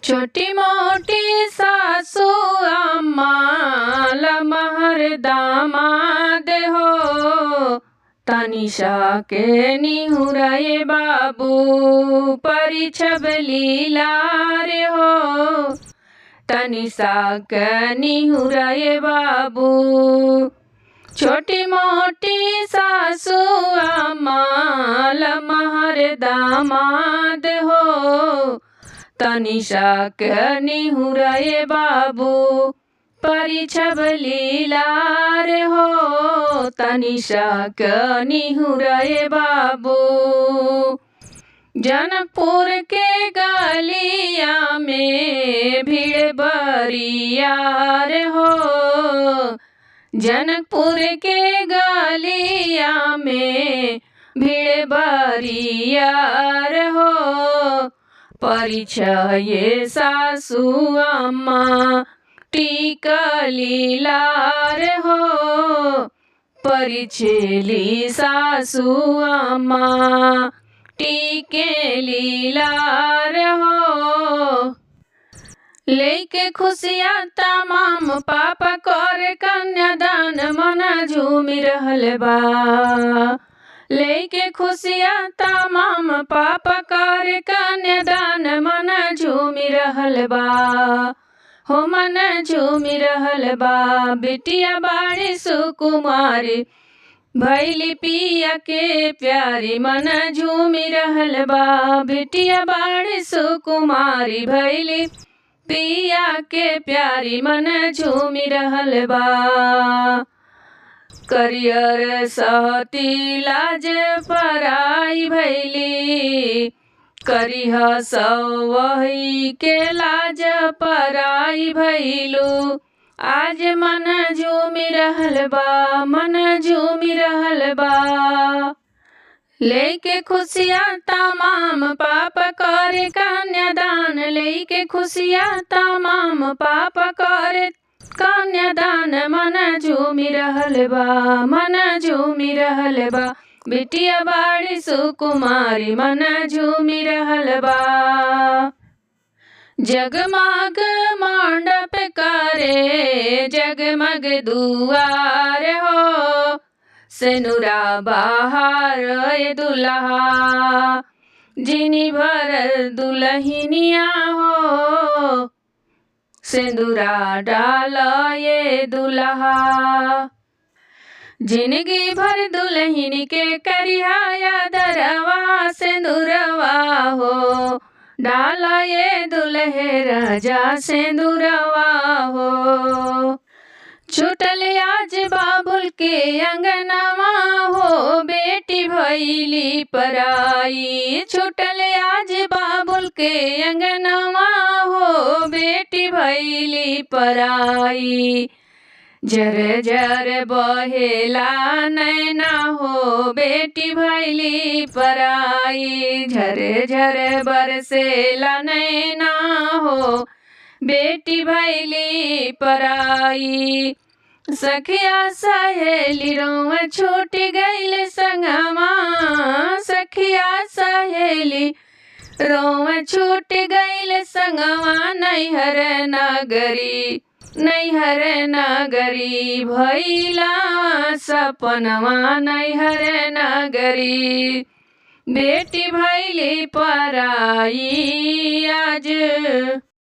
छोटी मोटी सासू अम्मा लमहर दामाद हो, तनिषा के निहुराए बाबू परिछब लीला रे हो, तनिषा के निहुराए बाबू। छोटी मोटी सासू अम्मा लमहर दामाद हो, तनिषा के निहुराए बाबू परिछब लीला रे हो, तनिषा के निहुराए बाबू। जनकपुर के गलिया में भीड़ बरियार हो, जनकपुर के गलिया में भीड़ बरियार हो, परिचय सासू अम्मा टीकली लार हो, परिचेली सासू अम्मा टीकेली लार हो। लेके खुशियाँ तमाम पापा कर कन्यादान मन झूमि रहल बा, लेके खुशियाँ तमाम पापा कर कन्यादान मन झूमि रहल बा, हो मन झूमि रहल बा। बिटिया बाड़ी सुकुमारी भैली पिया के प्यारी मन झूमि रहल बा, बिटिया बाड़ी सुकुमारी भैली पिया के प्यारी मन झूमि रहल बा। करियर सहती लाज पराई भैली, करिह सवही के लाज पराई भैलू, आज मन झूमि रहल बा, मन झूमि रहल बा। लेके खुशियाँ तमाम पाप करे कन्यादान, लेके खुशियाँ तमाम पाप करे कन्यादान मन झूमि रहल बा, मन झूमि रहल बा। बिटिया बाड़ी सुकुमारी मन झूमि रहल बा। जगमग मंडप करे जगमग दुआर हो, सेनुरा बहार ए दुल्हा जिनी भर दुल्हनिया हो, सिंदूरा डाल ये दुल्हा। जिंदगी भर दुल्हन के करिया दरवा सिंदूरवा हो, डाल ये दुल्हे राजा सिंदूरवा हो। छूटल आज बाबुल के अंगनवा हो, बेटी भैली पराई, छूटल आज बाबुल के अंगनवा हो, बेटी भैली पराई। जर जर बहेला नैना हो, बेटी भैली पराई, झर झर बरसेला नैना हो, बेटी भैली पराई। सखिया सहेली रोआ छूट गईल संगमा, सखिया सहेली रोआ छूट गईल संगमा, नैहर नगरी नैहर नगरी भैला सपनवा नैहर नगरी। बेटी भैली पराई आज।